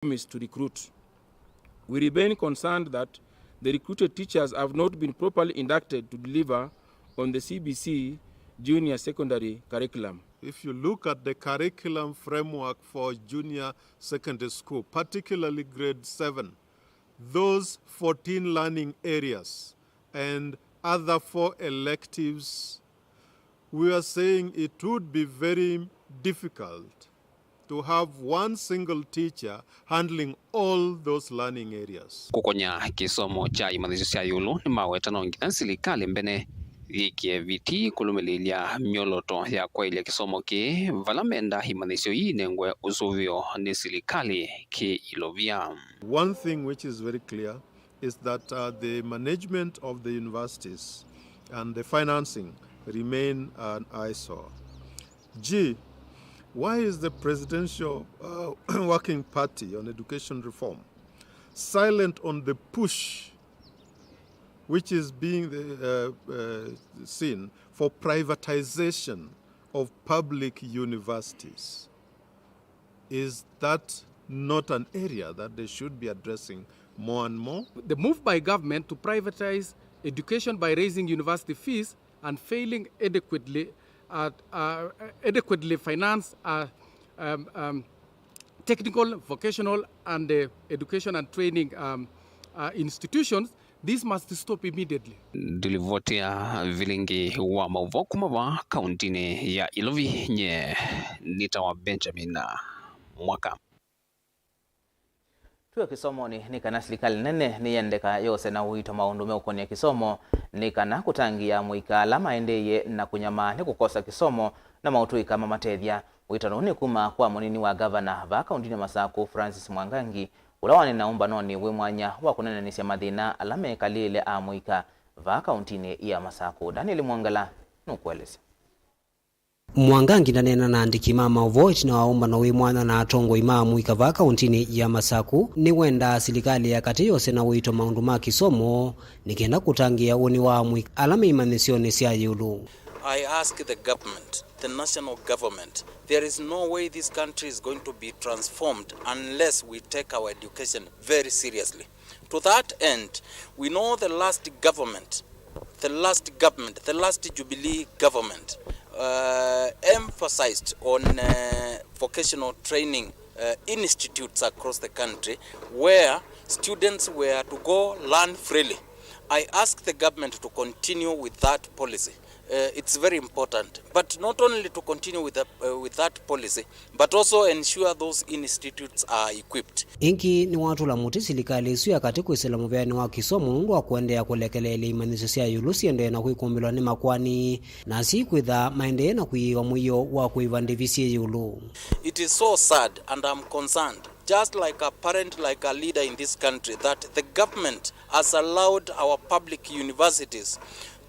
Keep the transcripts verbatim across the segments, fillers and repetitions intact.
promised to recruit. We remain concerned that the recruited teachers have not been properly inducted to deliver on the C B C junior secondary curriculum. If you look at the curriculum framework for junior secondary school, particularly grade seven, those fourteen learning areas and other four electives, we are saying it would be very difficult to have one single teacher handling all those learning areas. Kũkonya kĩsomo kya imanyĩsyo sya ĩũlũ, nĩmaweta no nginya silikalĩ mbene yĩkĩe viti kũlũmĩlĩĩlya myolooto ya kwaĩlya kĩsomo kĩĩ, vala menda imanyĩsyo ii inengwe ũsũvĩo nĩ silikalĩ kĩ-ilovya. One thing which is very clear is that, uh, the management of the universities and the financing remain an eyesore. G, why is the Presidential, uh, Working Party on Education Reform silent on the push which is being, uh, uh, seen for privatization of public universities? Is that not an area that they should be addressing more and more? The move by government to privatize education by raising university fees and failing adequately at, uh, adequately finance, uh, um, um, technical, vocational, and, uh, education and training, um, uh, institutions, this must stop immediately. Ndilivoti ya vilingi wa maũvoo kuma vaa kaũntĩnĩ ya Ilovi, nye nĩtawa Benjamin Mwaka. Twĩ o kĩsomonĩ, nĩ kana silikalĩ nene nĩyendeka yose na ũito maũndũ meũkonĩa kĩsomo, nĩ kana kũtangĩĩa amũika ala maendeeie na kũnyamaa nĩ kũkosa kĩsomo na maũtũĩka mamatethya. Ũitano ũũ nĩ kuma kwa mũnini wa ngavana vaa kaũntĩnĩ ya Masakũ, Francis Mwangangi, ũla waneena ũmbanonĩ wĩ mwanya wa kũneenanĩsya mathĩna ala mekalĩĩle amũika vaa kaũntĩnĩ ya Masakũ. Daniel Mwongela nũkũelesya. Mwangangi ndaneena na andĩki ma maũvoo ĩtina wa ũmbano wĩ mwanya na atongoi ma amũika vaa kaũntĩnĩ ya Masakũ. Nĩwendaa silikalĩ ya katĩ yose na ũito maũndũ ma kĩsomo nĩ kenda kũtangĩĩa ũnĩ wa amũika ala me imanyĩsyonĩ sya ĩũlũ. I ask the government, the national government, there is no way this country is going to be transformed unless we take our education very seriously. To that end, we know the last government, the last government, the last Jubilee government, uh, emphasized on, uh, vocational training, uh, institutes across the country where students were to go learn freely. I ask the government to continue with that policy. Uh, it's very important, but not only to continue with the, uh, with that policy, but also ensure those institutes are equipped. Ĩngĩ nĩwatũla mũtĩ silikalĩ ĩsu ya katĩ kwĩsĩla mũvĩanĩ wa kĩsomo nũndũ wa kũendeea kũlekeleelya imanyĩsyo sya ĩũlũ siendee na kwĩkũmbĩlwa nĩ makoani, na asyai kwĩtha maendee na kũiĩwa mũio wa kũĩva ndĩvi syĩ ĩũlũ. It is so sad and I'm concerned, just like a parent, like a leader in this country, that the government has allowed our public universities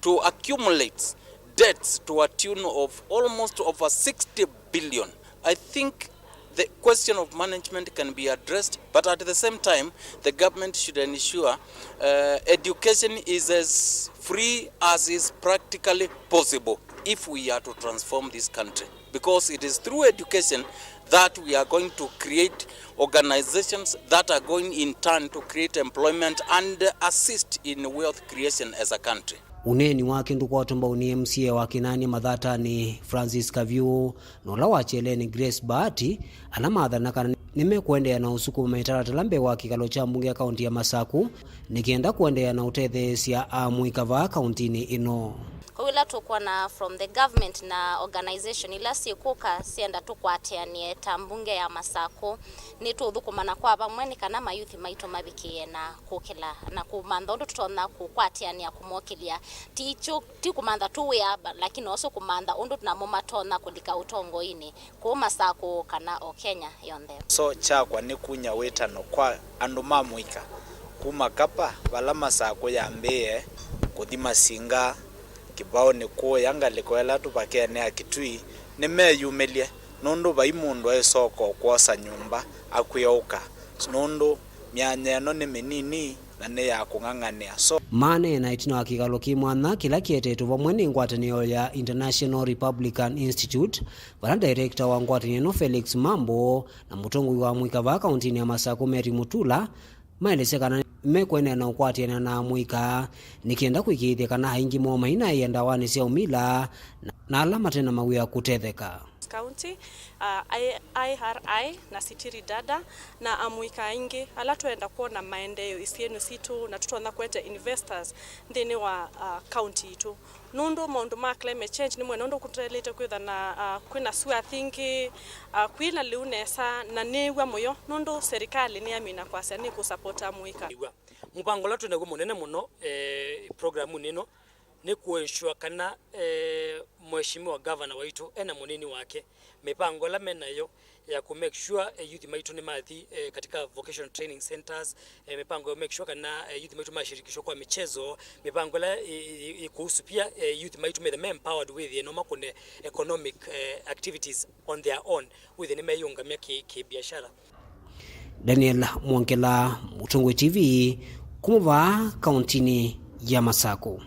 to accumulate debts to a tune of almost over sixty billion. I think the question of management can be addressed, but at the same time, the government should ensure, uh, education is as free as is practically possible if we are to transform this country, because it is through education that we are going to create organizations that are going in turn to create employment and assist in wealth creation as a country. Ũneeni wake ndũkwatwa mbau nĩ M C A wa Kĩnani Mathatanĩ, Francis Kavyũ, na ũla wa Kyeleni, Grace Bahati, ala mathana kana nĩmekũendeea na ũsukuma mĩtalatala mbee wa kĩkalo kya mbunge ya kaũntĩ ya Masakũ, nĩ kenda kũendeea na ũtetheesya amũika vaa kaũntĩnĩ ĩno. Kwoou ĩla tũkwona from the government na organization ila syĩkũka syenda tũkwatĩanĩe ta mbunge ya Masakũ, nĩtũũthũkũma na kwa vamwe nĩ kana mayuthi maitũ mavikĩĩe na kũkĩla na kũmantha ũndũ tũtonya kũkwatĩanĩa kũmokĩlya. Ti kyu, ti kũmantha tu wĩa, lakini also kũmantha ũndũ namo matonya kũlika ũtongoinĩ kũu Masakũ kana o Kenya yonthe. Kĩso kyakwa nĩ kunya wĩtano kwa andũ ma mũika kuma Kapa, vala Masakũ yambĩĩe, kũthi Masinga, Kĩvaũnĩ kũũya ngalĩko ĩla tũvakenea Kitui, nĩmeyumĩlye nũndũ vai mũndũ aĩsoka o kwosa nyũmba akw'ĩũka, nũndũ myanya ĩno nĩ mĩnini, na nĩ ya kũng'ang'anĩa. So, Maneena ĩtina wa kĩkalo kĩ mwanya kĩla kĩetetwe vamwe nĩ ngwatanĩo ya International Republican Institute, vala director wa ngwatanĩo ĩno Felix Mambo na mũtongoi wa amũika vaa kauntinĩ ya Masakũ Mary Mutula maelesya kana mekũendeea na ũkwatĩanĩa na amũika nĩ kenda kũĩkĩĩthya kana aingĩ moo mainaĩa ndawanĩ sya ũmila na, na ala mate na mawĩa kũtetheka. County, uh, I R I na Sitiri Dada na amũika aingĩ ala twenda kwona maendeeo isionĩ sitũ na tũtonya kũete investors nthĩnĩ wa uh, county itũ. Nũndũ maũndũ ma climate change nĩ mwene ũndũ kũtaĩlĩte kwĩtha na uh, kwĩna sua thingi uh, kwĩna lĩu nesa na nĩw'a mũyo nũndũ serikali nĩyamina kwasya nĩkũsapota amũika. Mũvango ũla twĩ naw'o mũnene mũno eh, programunĩ ĩno nĩ kũensure kana eh, Mheshimiwa Gavana waitũ ena mũnini wake, mĩvango ĩla menayo ya kũ make sure eh, youth maitũ nĩ mathi eh, katika vocational training centers eh, mĩvango ya make sure kana eh, youth maitũ mashirikishwa kwa michezo, mĩvango ĩla ĩ- ĩ- ĩkũhusu pia eh, youth maitũ methe me empowered wĩthĩe no makũne economic eh, activities on their own wĩthĩe nĩ meyĩũngamya kĩ- kĩbiashara. Daniel Mwongela, Mũtongoi T V, kuma vaa kauntinĩ ya Masakũ.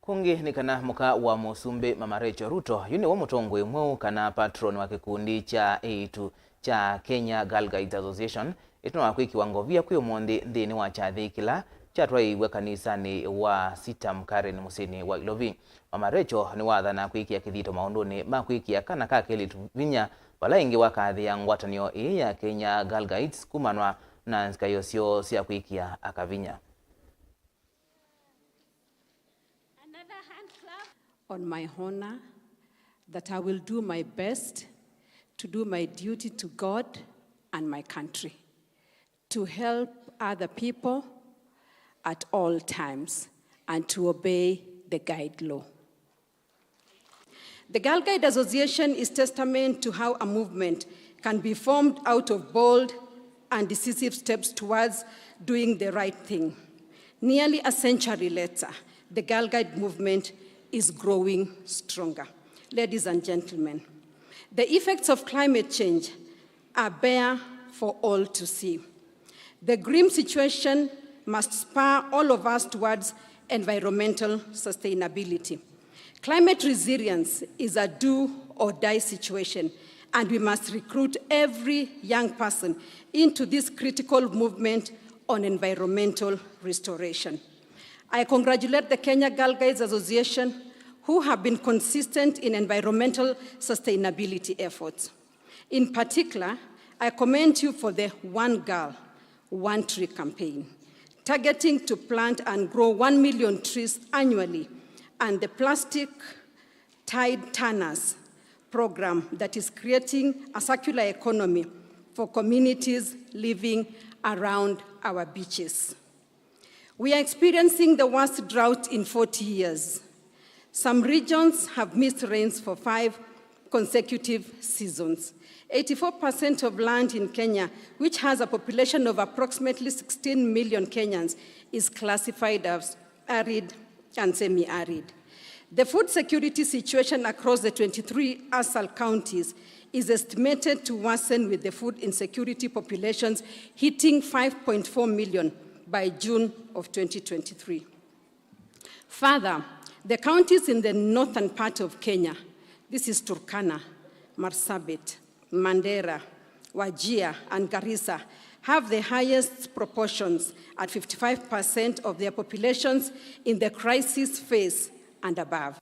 Kũngĩ nĩ kana mũka wa mũsumbĩ Mama Rachel Ruto, yu nĩwe mũtongoi mweũ kana patron wa kĩkundi kya eĩtu kya Kenya Girl Guides Association, ĩtina wa kwĩkĩwa ngovia kwĩ ũmũnthĩ nthĩnĩ wa kyathĩ kĩla kyatwaĩiw'e kanisanĩ wa Sitam Karen mũsyĩnĩ wa Ilovi. Mama Rachel nĩwathana kwĩkĩa kĩthito maũndũnĩ ma kwĩkĩa kana ka kelĩtu vinya, vala ĩngĩ wakathĩa ngwatanĩo ĩĩ ya Kenya Girl Guides kumanwa na nzikaĩo syoo sya kwĩkĩa aka vinya. Another hand clap. On my honor that I will do my best to do my duty to God and my country, to help other people at all times, and to obey the guide law. The Girl Guide Association is testament to how a movement can be formed out of bold and decisive steps towards doing the right thing. Nearly a century later, the Girl Guide movement is growing stronger. Ladies and gentlemen, the effects of climate change are bare for all to see. The grim situation must spur all of us towards environmental sustainability. Climate resilience is a do or die situation, and we must recruit every young person into this critical movement on environmental restoration. I congratulate the Kenya Girl Guides Association, who have been consistent in environmental sustainability efforts. In particular, I commend you for the One Girl, One Tree campaign, targeting to plant and grow one million trees annually, and the Plastic Tide Turners program that is creating a circular economy for communities living around our beaches. We are experiencing the worst drought in forty years. Some regions have missed rains for five consecutive seasons. Eighty-four percent of land in Kenya, which has a population of approximately sixteen million Kenyans, is classified as arid and semi-arid. The food security situation across the twenty-three ASAL counties is estimated to worsen, with the food insecurity populations hitting five point four million by June of twenty twenty-three. Further, the counties in the northern part of Kenya, this is Turkana, Marsabit, Mandera, Wajir, and Garissa, have the highest proportions at fifty-five percent of their populations in the crisis phase and above.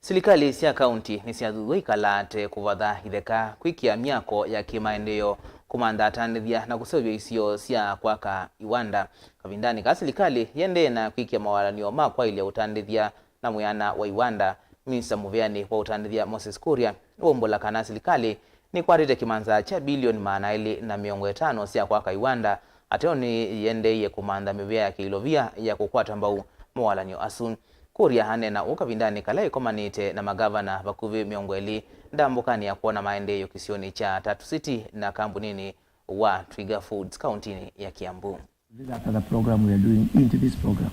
Silikalĩ sya kaunti nĩsyathuthw'a ikalaate kũvatha itheka, kwĩkĩa myako ya kĩmaendeeo, kũmantha atandĩthya, na kũseũvya isio sya kwaka iwanda. Kavindanĩ kaa silikalĩ yĩendee na kwĩkĩa mawalany'o ma kwaĩlya ũtandĩthya na mwĩana wa iwanda, Minista mũvĩanĩ wa ũtandĩthya Moses Kuria nĩwaumbũla kana silikalĩ nĩkwatĩte kĩmanza kya bilioni maana elĩ na mĩongo ĩtano sya kwaka iwanda, ateo nĩyĩendeeie kũmantha mĩvĩa ya kĩilovia ya kũkwata mbau mawalany'o asu. Kuria aneena ũu kavindanĩ kala ĩkomanĩte na magavana vakuvĩ mĩongo ĩlĩ ndambũkanĩ ya kwona maendeeo kĩsionĩ kya Tatu City na kambuninĩ wa Twiga Foods kauntinĩ ya Kiambu. This other program we are doing into this program,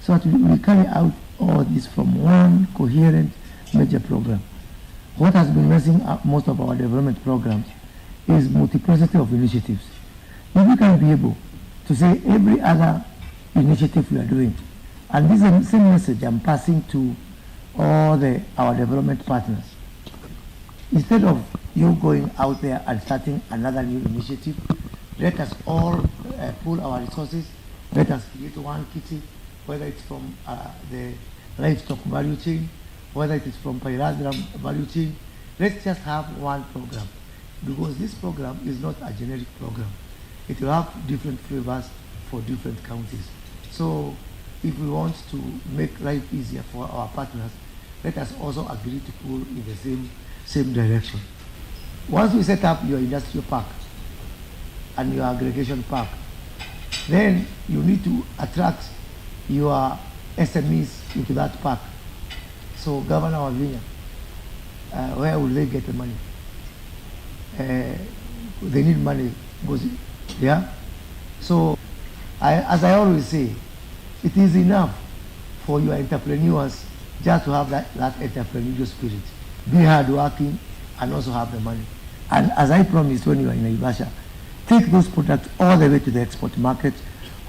so that we carry out all this from one coherent major program. What has been messing up most of our development programs is multiplicity of initiatives. If we can be able to say every other initiative we are doing, and this is the same message I'm passing to all the, our development partners. Instead of you going out there and starting another new initiative, let us all uh, pool our resources. Let us create one kitty, whether it's from uh, the livestock value chain, whether it is from pyrethrum value chain. Let's just have one program, because this program is not a generic program. It will have different flavors for different counties. So if we want to make life easier for our partners, let us also agree to pull in the same, same direction. Once we set up your industrial park and your aggregation park, then you need to attract your S M Es into that park. So Governor Wavinya, uh, where will they get the money? Uh, they need money, because, yeah. So I, as I always say, it is enough for your entrepreneurs just to have that, that entrepreneurial spirit. Be hardworking and also have the money. And as I promised when you were in Naivasha, take those products all the way to the export market,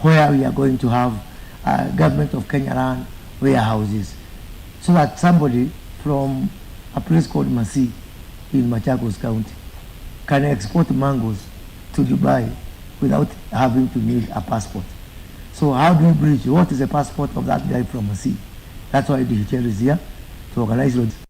where we are going to have uh, Government of Kenya land warehouses, so that somebody from a place called Masii in Machakos County can export mangoes to Dubai without having to need a passport. So how do you bridge? What is the passport of that guy from Masii? That's why D H L is here to organize logistics.